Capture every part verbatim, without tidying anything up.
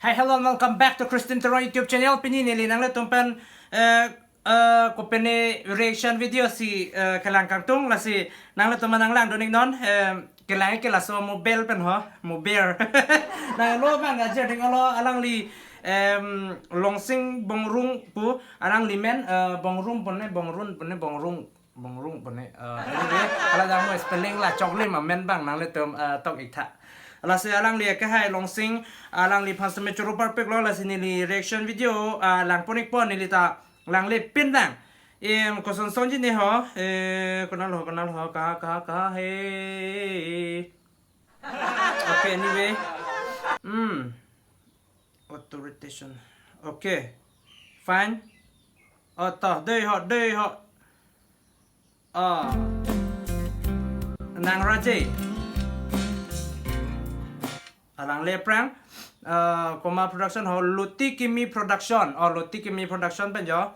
Hi, hello, and welcome back to Christian Teron YouTube channel. Pini neli nanglitum pen, eh, eh, kopine reaction video si, eh, kelang kangtung, lasi nanglitum nanglangdun iknon, eh, kelang ke laso mobile pen ho, mobile. Nanglo bang aja ding alo alangli, em, Longsing Bongrung pu, alangli men, eh, Bongrung pone, Bongrung pone, Bongrung. Bongrung pone, eh, anyway, hala jamo spelling la choklim amen bang nanglitum, eh, tok iktha. Lasi alangli ke hai Longsing, alangli aphan seme choro parpiklo, lasi neli reaction video, eh, langpon ikpo, neli ta langle pin lang. Em, koson sonji ne ho, eh, konal ho, konal ho, kaha, kaha, kaha, he. Okay, anyway. Hmm. Auto rotation. Okay. Fine. Oh, to, dei ho, dei ho. Oh. Nang Raje. Alangle aphrang. Uh, Koma Production ho, Luti Kimi Production. Oh, Luti Kimi Production pen jo.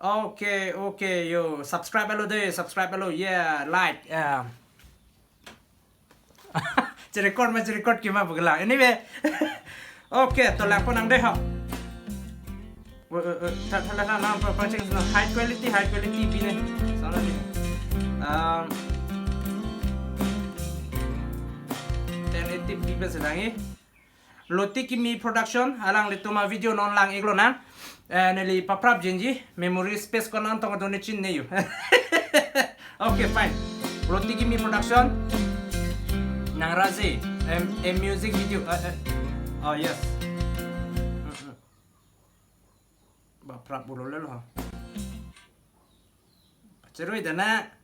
Okay, okay, yo, subscribe lo dei, subscribe lo, yeah, like, yeah. Che-record ma, che-record kima bugla. Anyway, okay, to langpon nang dei ho. Wait, wait, wait, tha, tha, tha, tha, pa, pa, check na, high quality, high quality pi ne. Sana ni. Um, ten eighty p pen sedang eh. Luti Kimi Production, alanglitum avideo non lang iklo nang. Eh, neli paprap jinji, memory space ko nang tong adon chin ne yu. Okay, fine. Luti Kimi Production. Nang Raje, em, em music video. Eh, eh. Oh, yes. Mm, mm. Paprap pulo lelo. Cherui dana.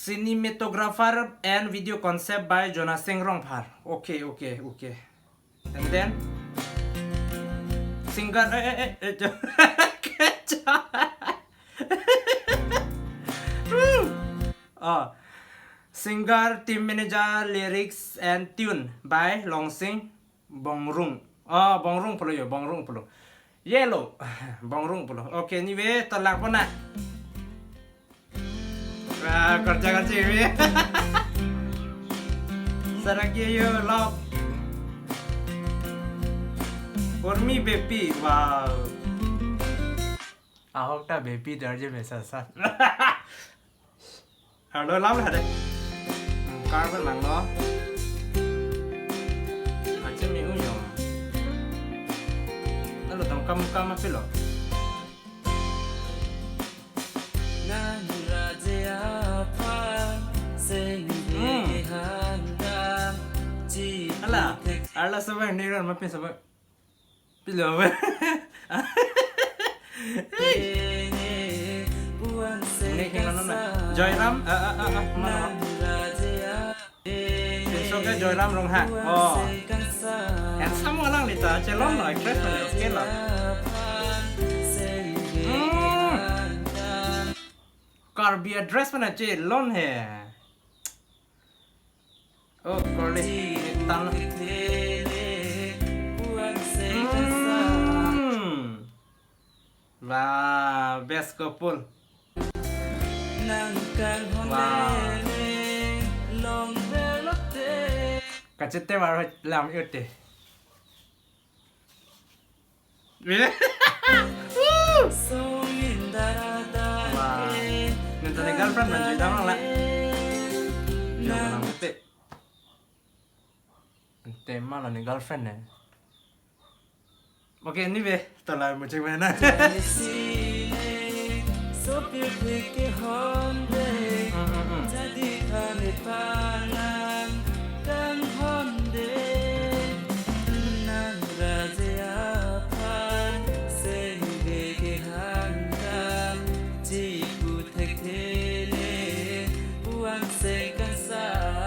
Cinematographer and video concept by Jonasing Rongphar. Okay, okay, okay. And then singer, eh, eh, eh, eh, jo-, kecha. Woo! Oh. Singer, team manager, lyrics and tune by Longsing Bongrung. Oh, Bongrung pulo yo, Bongrung pulo. Yellow. Bongrung pulo. Okay, anyway, to langpon na. Wah, kerja kerja ini. Saragi yo, love. For me, baby. Wow. Ahok ta baby darje mesa sa. Hello, love hade. Hmm, car pen langlo. Ache mi uyo. Lalu tong kam kam apa lo? Nang Raje aphan seng Hmm. Hangdam ji Ala, ala sabai ni ran mapi sabai. Pilo. Ini kemana na? Joyram, ah, ah, ah, ah, mana? Pinso ke Joyram Ronghang. Oh. Handsome alang lita, chelon lo, actress lo, okay lo. Hmm. Karbi address mana chelon he. Oh, koli tan. Hmm. Wah, best couple. Wah. Kachete war lam ute. Wah. Minta ni girlfriend manju dang la. Yo, kenang pete. Ante ma la ni girlfriend ne. Okay, anyway, to la muching mana. Mm, mm, mm.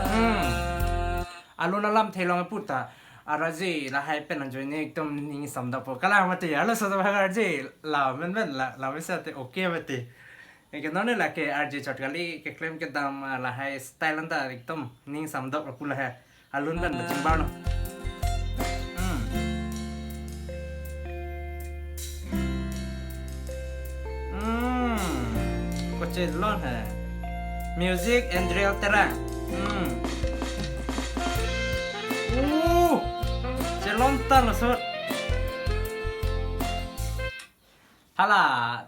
Hmm. Alun alam thelong aputa, Araje lahai pen anjoine ekdom ning samdakpo. Kalang mati, alo soto bhag Araje, la men men la, la mesa te okay mati. Eke none lake Araje chot kali, keklem kedam, ah, lahai style anta ekdom ning samdakpo lahai. Alun pen baching bar no. Hmm. Hmm. Kochelon he. Music, Andrea Terang. Hmm. Uh. Che Lontan lo sut. Hala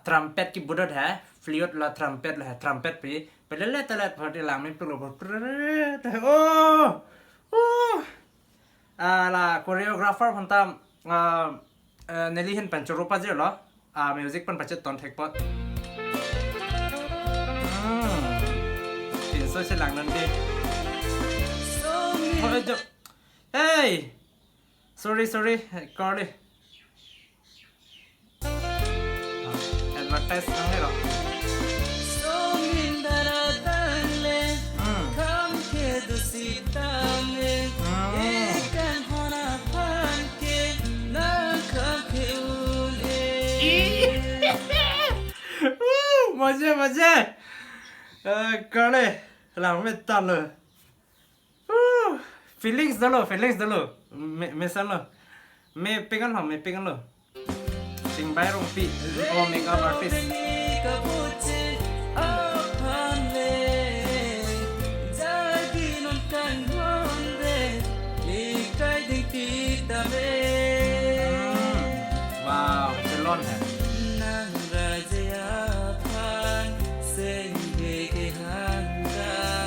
trumpet kibudot he, flute la trumpet la he, trumpet pi. Pelele telet bhati lang me pilo bhot. Oh! Oh! Ah, la choreographer aphan ta, ah, eh, neli hin pen choro pajirlo. Ah, music pen pachet ton thekpot. Hmm. Pinso si lang nanti. Oi, jo. Hey! Sorry, sorry. Kali. Advertise nang hero. Hmm. Hmm. Woo, maja, maja. Eh, kali. Lang me talo. Uh, feelings dolo, feelings dolo. Me, mesan lo. Mepik an lo, mepik an lo. Singbai Rongpi, oh, makeup artist. Hmm. Wow, chelon hai.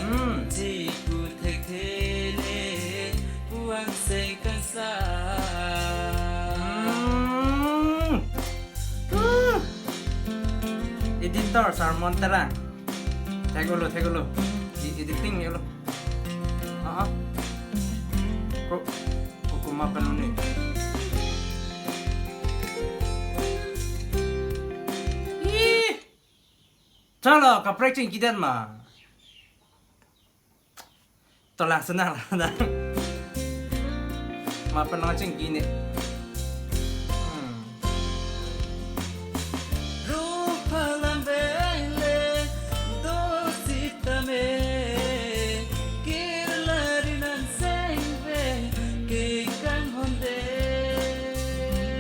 Hmm. Hmm. Uh. Editor Sarmon Terang. Thek-olo, thek-olo. E-, editing ni lo. Ah, ah. Ko, ko kuma penuni. Ih. Chalo, kaprek chingki den ma. To lang senang lang. Ma penang chingki ni. Hmm.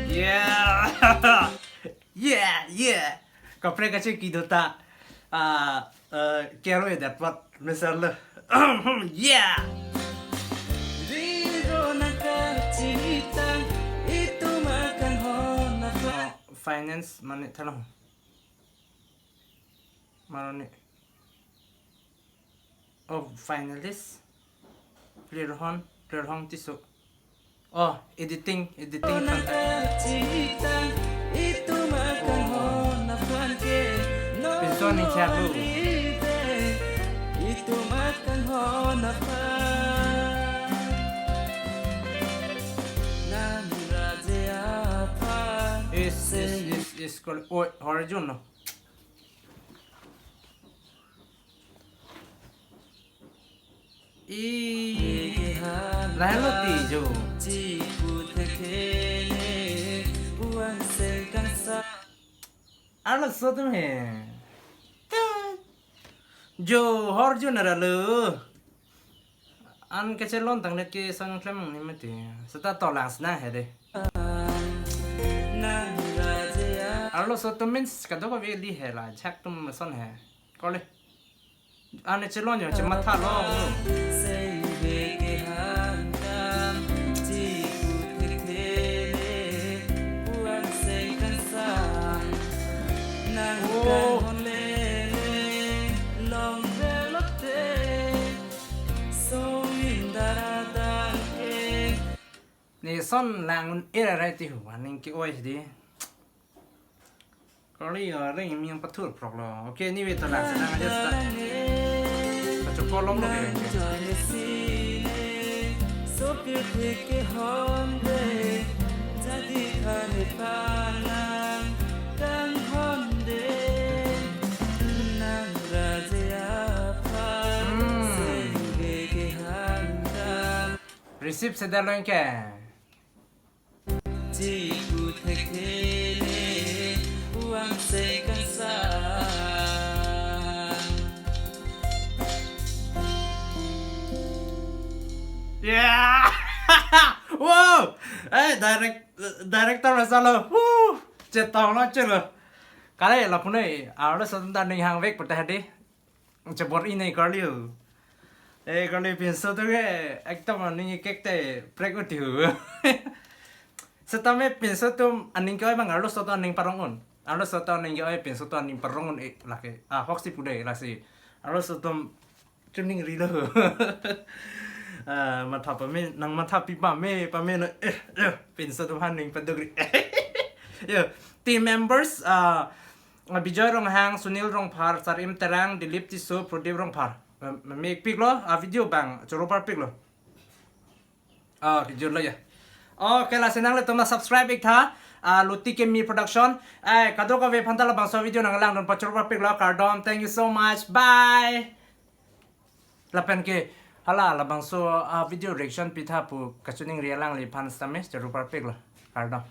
Yeah. Yeah, yeah. Kaprek kachingki do ta. Ah, eh, kero e dat pat mesal le. Yeah. Oh, finance mane thalong. Mane. Oh, finalist. Rirhon, Rirhon Tisso. Oh, editing, editing. Pinso ni chak lu. Is, is, is, is, kol-, oh, Horjun lo. I, lahenlo ti jo. Arloso atum he. Jo, Horjun arlo. An kachelon tangdet ke sang klem ni mati. Seta to lang senang he de. Arloso atum means kadokave li he la, chak atum son he. Kali. An chelon yo, chematha lo. Oh. Ne son lang un era rai ti hu, aning ke-oi di. Kali ya, ring mi yang pathur prok lo. Okay, anyway, to lang senang aja sa. Pachokolom lo ke ring ke. Hmm. Receive sedang lo ke. Yeah! Wow! Eh, direct, director masalo. Woo! Chetong lo chelo. Kali lapu noi, arloso atum ta ning hangvek pute hadi. Chebor-i nei kali ho. Eh, kali pinso atum ke ekdom aning kek te prek uti ho. Setame pinso atum aning ke-oi abang arloso atum aning parong un. Arloso atum aning ke-oi pinso atum aning parong un-e lake. Ah, hoksi pude lasi. Arloso atum chuning rilo. Ah, matha pame, nang matha pi pame, pame no, eh, eh, pinso atum aning paduk ri. Yo, team members, ah, Bijoy Ronghang, Sunil Rongphar, Sarim Terang, Dilip Tisso, Pradip Rongphar. Mem-, mem-, mepiklo, ah, video abang choro parpiklo. Oh, kejut lo ya. Okay, lasi nanglitum na subscribe ik tha. Ah, Luti Kemi Production. Eh, kadokave aphanta labangso video nanglang dun pachoro parpiklo, kardom. Thank you so much. Bye. Lapen ke hala labangso, ah, video reaction pitha pu kachiningri alangliphan setame choro parpiklo. Kardom.